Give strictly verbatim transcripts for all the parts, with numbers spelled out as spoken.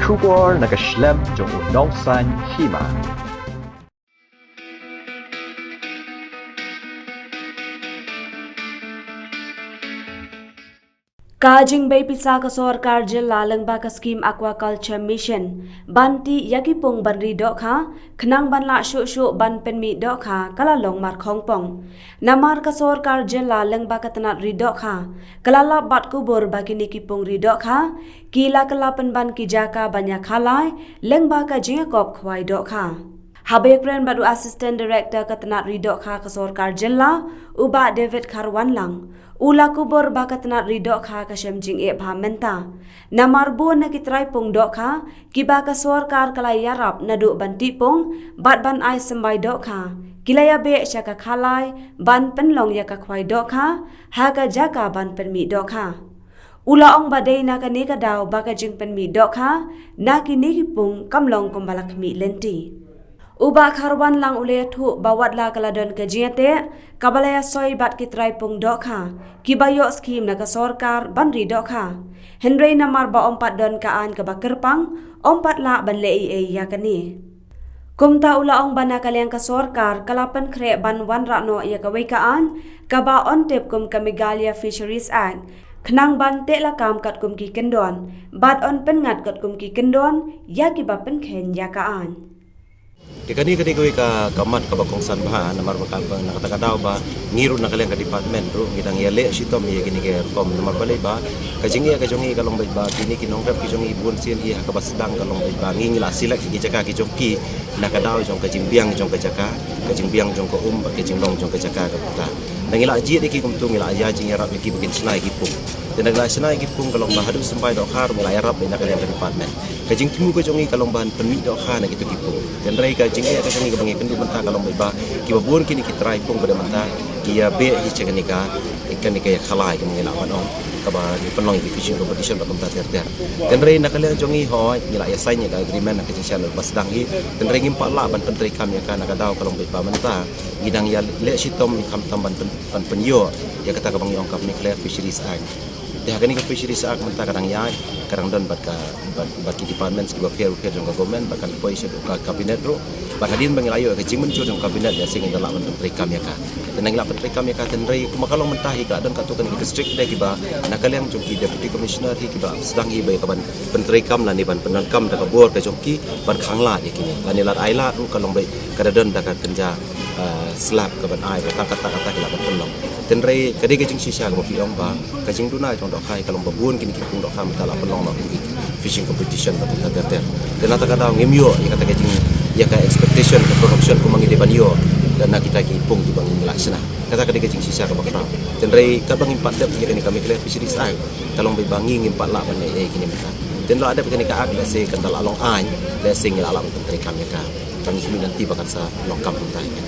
Khubor na ka shlem jong u nongsan hima. Ka jingbei pisa ka sorkar jylla lyngba ka skim Aquaculture Mission ban tih ïa ki pung ban ri dohkha, khnang ban lah shuh shuh ban pynmih dohkha ka la long markhongpong. Namar ka sorkar jylla lyngba ka tnat ri dohkha ka la lap bad kubur ba kine ki pung ri dohkha ki la kylla pynban ki jaka ban ïakhalai lyngba ka jingïakop khwai dohkha. Haba ïakren bad u Assistant Director ka tnat ri dohkha ka sorkar jylla, u Bah David Kharwanlang, u la kubur ba ka tnat ri dohkha ka shem jingeh bha mynta. Namar bun na ki trai pung dohkha kiba ka sorkar ka la ïarap naduh ban tih pung bad ban ai symbai dohkha, ki la ïabeh sha ka khalai ban pynlong ïa ka khwai dohkha ha ka jaka ban pynmih dohkha. U la ong ba dei na kane ka daw ba ka jingpynmih dohkha na kine ki pung kam long kumba la khmih lynti. U Bah Kharwanlang u la ïathuh ba wat la ka la don ka jingïateh kaba la ïasoi bad ki trai pung dohkha kiba ïoh skim na ka sorkar ban ri dohkha, hynrei namar ba ym pat don ka aiñ kaba kyrpang, ym pat lah ban leh ei ei ïa kane. Kumta u la ong ba na ka liang ka sorkar ka la pynkhreh ban wanrah noh ïa kawei ka aiñ kaba yn tip kum ka Meghalaya Fisheries Act, khnang ban teh lakam katkum ki kyndon bad yn pynngat katkum ki kyndon ïa kiba pynkheiñ ïa ka aiñ. Te kane ka dei kawei ka, ka mat kaba kongsan bha, namar ba ka, ba na kata ka daw ba ngi ruh na ka liang ka department ruh ngi dang ïaleh shitom ïa kine ki rukom, namar balei ba ka jingeh ka jong ngi ka long beit ba kine ki nongrep ki jong ngi bun sien hi ha kaba sdang ka long beit ba ngi, ngi la select ki jaka ki jong ki na ka daw jong ka jingbiang jong ka jaka, ka jingbiang jong ka um bad ka jinglong jong ka jaka ka pyrta. Ngi la jied ïa ki kumtu, ngi la ïa jingïarap ïa ki ba kin shna ïa ki pung. Te ngi la shna ïa ki pung ka long ba haduh symbai dohkha ruh ngi la ïarap ïa na ka liang ka department. Ka jingthmu ka jong ngi ka long ban pynmih dohkha na kito ki pung. Te hynrei ka jingeh ka jong ngi kaba ngi kynduh mynta ka long beit ba kiba bun kine ki trai pung ba dei mynta ki ïabeh hi sha kane ka, kane ka ïakhalai kaba ngi lah ban ong, kaba ngi pynlong ïa ki fishing competition bad kumta ter ter. Te hynrei na ka liang jong ngi hooid ngi la ïa sign ïa ka agreement ha ka jingshisha ba sdang hi. Te hynrei ngim pat lah ban pyntreikam ïa ka na ka daw ka long beit ba mynta ngi dang ïaleh shitom, ngi khamtam ban pyn, ban pynïoh ïa kata kaba ngi ong ka Meghalaya Fisheries Act. Te ha kane ka Fisheries Act mynta ka dang ïaid, ka dang don bad ka, bad, bad ki departments kiba pher bapher jong ka government, bad kan poi sha ka cabinet ruh. Bad hadien ba ngi la ïoh ka jingmynjur jong ka cabinet, lehse ngin da lah ban pyntreikam ïa ka. Te ngi la pyntreikam ïa ka, te hynrei kumba ka long mynta hi ka la don katto katne ki district de kiba na ka liang jong ki deputy commissioner hi kiba sdang hi ba ïa ka ban pyntreikam lane ban pyndonkam da ka bor ka jong ki ban khanglad ïa kine. Lane lada ai lad ruh ka long beit ka da don da ka kynja, ah, slap ka ban ai ba tang kata kata ki lah ban pynlong. Te hynrei ka dei ka jingshisha kaba phi ong ba ka jingduna jong dohkha hi ka long ba bun kine ki pung dohkha mynta la pynlong noh ki fishing competition bad kumta ter ter. Te na kata ka daw ngim ïoh ïa kata ka jing, ïa ka expectation ka production kumba ngi dei ban ïoh na kita ki pung kiba ngi la shna. Kata ka dei ka jingshisha kaba khraw. Te hynrei katba ngim pat dep ïa kane ka Meghalaya Fisheries Act ka long beit ba ngi ngim pat lah ban leh ei ei kine mynta. Te hynrei lada dep ïa kane ka Act lehse kan da la long aiñ, lehse ngi la lah ban pyntreikam ïa ka. Kan ngi khmih lynti ba kan sa long kam kumta ïa ka.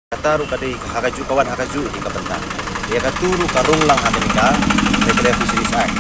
Kata ruh ka dei ha kajuh, ka wan ha kajuh ïa ka bynta. Ïa katu ruh ka rung lang ha kane ka Meghalaya Fisheries Act.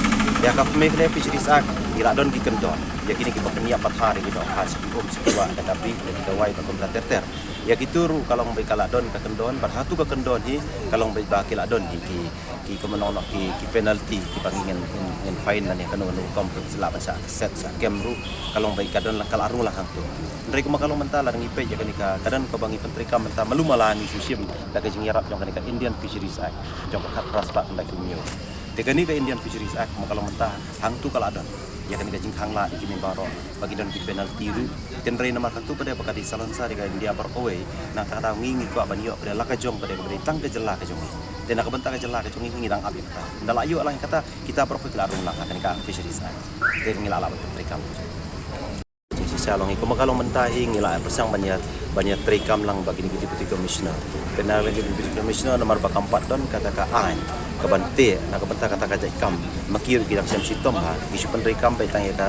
Ïa ka Meghalaya Fisheries Act ngi la don ki kyndon ïa kine kiba pynïap pathar ïa ki dohkha sha ki um sha ki wah da ka bih da ki dawai bad kumta ter ter. Ïa kitu ruh ka long beit ka la don ka kyndon, bad hatu ka kyndon hi ka long beit ba ki la don hi ki, ki kumno noh ki, ki penalty kiba ngi ngin, ngin, ngin fine lane kano kano rukom, ka sila ban shah set shah kem ruh ka long beit ka don lang, ka la rung lang hangtu. Hynrei kumba ka long mynta lada ngi peit ïa kane ka, ka don kaba ngi pyntreikam mynta malu mala ngi shu shim da ka jingïarap jong kane ka Indian Fisheries Act jong ka khatphra spah khyndai phew hynñiew. Te kane ka Indian Fisheries Act kumba ka long mynta hangtu ka la don ïa kane ka jingkhanglad ïa kine baroh ba ki don ki penalty ruh. Te hynrei namar katu pat de ba ka dei salonsar ïa ka India baroh kawei, na kata ka daw ngi ngi kwah ban ïoh pat de la ka jong pat de kaba dei tang ka jylla ka jong ngi. Te na ka bynta ka jylla ka jong ngi ngi dang ap ïa kata. Ynda la ïoh lang ïa kata, kita baroh ki la rung lang ha kane ka Fisheries Act. Te ngi la lah ban pyntreikam. Shisha long hi kumba ka long mynta hi ngi la pyrshang ban ïa, ban ïa treikam lang bad kine ki deputy commissioner. Te na ki deputy commissioner namar ba kam pat don kata ka aiñ ka ban teh, na ka bynta kata ka jait kam ma ki ruh ki dang shem shitom ha, ki shu pyntreikam beit tang ïa ka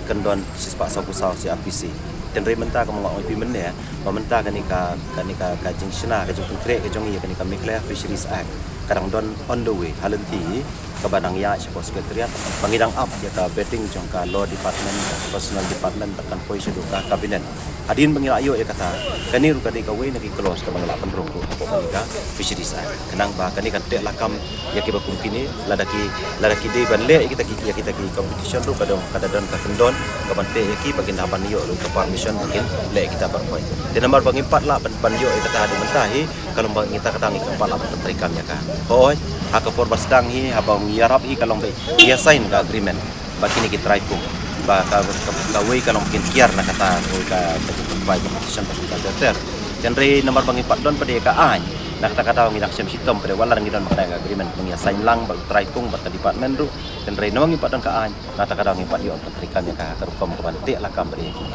kyndon shispah sawphew saw C R P C. Te hynrei mynta kumba nga ong ïa phi mynne ba mynta kane ka, kane ka, ka jingshna, ka jingpynkhreh ka jong ngi ïa kane ka Meghalaya Fisheries Act ka dang don on the way ha lynti hi. kaba nang ïaid sha ka Secretariat, ba ngi dang ap ïa ka vetting jong ka Law Department, Personnel Department, bad kan poi shaduh ka Cabinet. Hadien ba ngi la ïoh ïa kata, kane ruh ka dei kawei na ki clause kaba ngi la pynrung ruh hapoh kane ka Fisheries Act. Khnang ba kane kan teh lakam ïa kiba kum kine, lada ki, lada ki dei ban leh ïa kita ki, ïa kita ki competition ruh ka dang, ka da don ka kyndon kaban teh ïa ki ba kin hap ban ïoh ruh ka permission ba kin leh ïa kita baroh. Te namar ba ngim pat lah ban, ban ïoh ïa kata haduh mynta hi, ka long ba ngi, kata ka dang ngim pat lah ban pyntreikam ïa ka. Hooid, ha ka por ba sdang hi, haba ngi ïarap hi ka long ba ngi ïa sign ka agreement bad kine ki trai pung, ba ka, ka, kawei ka long ba kin kiar na kata, kawei ka, ka jingpynpaw competition bad ka ter ter. Hynrei namar ba ngim pat don pat ïa ka aiñ, na kata ka daw ngi dang shem shitom pat, wat la ngi don bad ka agreement, ngi ïa sign lang bad u trai pung bad ka department ruh. Hynrei namar ngim pat don ka aiñ, na kata ka daw ngim pat ïoh ban pyntreikam ïa ka, ka rukom kaban teh lakam pat ïa ki.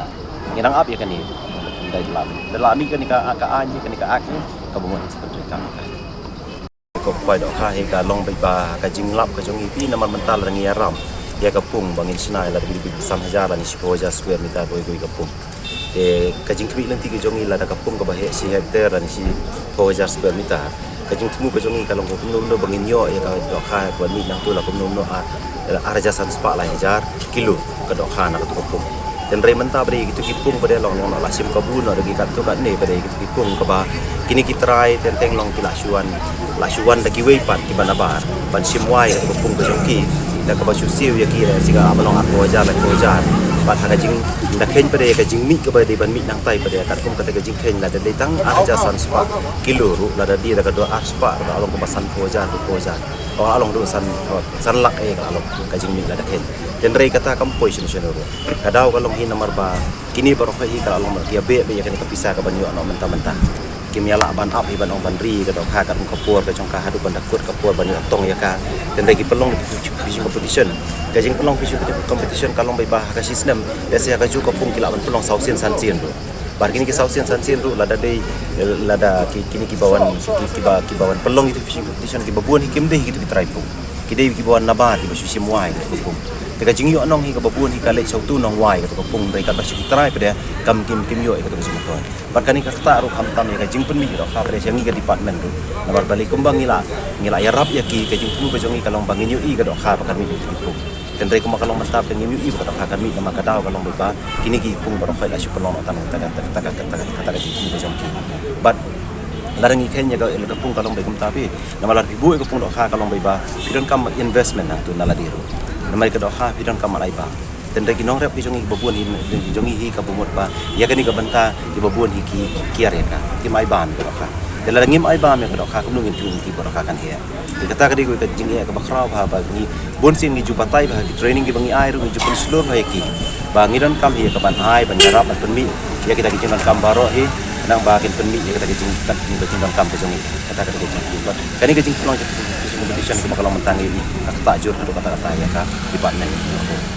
Ngi dang ap ïa kane. Dei la, dei la mih kane ka, ka aiñ, kane ka act, kaba mon pyntreikam ïa ka. Ko poi dohkha hi ka long beit ba ka jinglap ka jong ngi, phi, namar mynta lada ngi ïaram ïa ka pung ba ngin shna, lada ngi bit san hajar lane shiphew hajar square meter kawei kawei ka pung. Te ka jingkhmih lynti ka jong ngi, lada ka pung kaba heh shi hektar lane shiphew hajar square meter, ka jingthmu ka jong ngi ka long kumno kumno ba ngin ïoh ïa ka dohkha kaba mih nangtu, la kumno kumno ar, ar hajar san spah lai hajar kilo ka dohkha na katu ka pung. Hynrei mynta pat ïa kitu ki pung pat long, long la shim kabu noh da ki katto katne pat ïa kitu ki pung, kaba kine ki trai teng teng long ki la shu wan, la shu wan da kiwei pat kiba nabar ban shim wai ïa ka pung ka jong ki, da kaba shu siew ïa ki, da shi ka ba long arphew hajar, laiphew hajar. Bad ha ka jing, da kheiñ pat ïa ka jingmih kaba dei ban mih nangtai pat ïa, katkum kata ka jingkheiñ, lada dei tang ar hajar san spah kilo ruh, lada dei da ka dor ar spah ruh, ka long kaba sanphew hajar, arphew hajar. Ka long ruh san, san lak eh ka long ka jingmih lada kheiñ. Hynrei kata kam poi shano shano ruh. Ka daw ka long hi namar ba kine baroh hi ka long ki ïa beh beh ïa kane ka pisa kaban ïoh noh mynta mynta. Kim ïa lah ban ap hi ban ong ban ri ka dohkha katkum ka por ka jong ka haduh ban da kut ka por ban ïoh tong ïa ka. Hynrei ki pynlong fishing competition. Ka jingpynlong fishing competition ka long beit ba ha ka shi snem, lehse ha kajuh ka pung ki lah ban pynlong saw sien san sien ruh. Bad kine ki saw sien san sien ruh, lada dei, lada ki, kine kiba wan, ki, kiba, kiba wan pynlong ïa kitu fishing competition, kiba bun hi kim dei hi kitu ki trai pung. Ki dei kiba wan nabar, kiba shu shim wai katu ka pung. Te ka jingïoh nong hi kaba bun hi ka leit sha utu u nongwai katu ka pung, hynrei katba shu ki trai pat de kam, kim, kim ïoh ïa katu ka jingmyntoi. Bad kane ka ktah ruh khamtam ïa ka jingpynmih ruh, ka pat de sha ngi ka department ruh. Namar balei kumba ngi la, ngi la ïarap ïa ki, ka jingthmu ka jong ngi ka long ba ngin ïohi ka dohkha ba kan mih ïa kitu ki pung. Hynrei kumba ka long mynta pat ngim ïohi ba ka dohkha kan mih, namar ka daw ka long beit ba kine ki pung baroh la shu pynlong noh tang kata ka, kata ka, kata ka, kata ka jingthmu ka jong ki. Bad lada ngi kheiñ ïa ka, ïa ka pung ka long beit kumta phi, namar lada phi buh ïa ka pung dohkha ka long beit ba phi donkam investment nangtu na lade ruh. Namar ïa ka dohkha phi donkam ai bam. Hynrei ki nongrep ki jong ngi kiba bun hi, ki jong ngi hi kaba mut ba ïa kane ka bynta kiba bun hi ki kiar ïa ka, kim ai bam ïa ka dohkha. Te lada ngim ai bam ïa ka dohkha, kumno ngin tip ïa ka dohkha kan heh. Te kata ka dei ka jingeh kaba khraw bha ba ngi bun sien ngi ju batai bha, ki training kiba ngi ai ruh ngi ju pynshlur bha ïa ki. Ba ngi donkam hi ïa kaban ai, ban ïarap, ban pynmih ïa kita ki jingdonkam baroh hi, khnang ba kin pynmih ïa kita ki jing, kita ki jingdonkam ka jong ngi. Kata ka dei ka jingeh. Kane ka jingpynlong jong ka competition kaba ka long mynta ngi ïohi ka ktah jur haduh katta katta ïa ka department.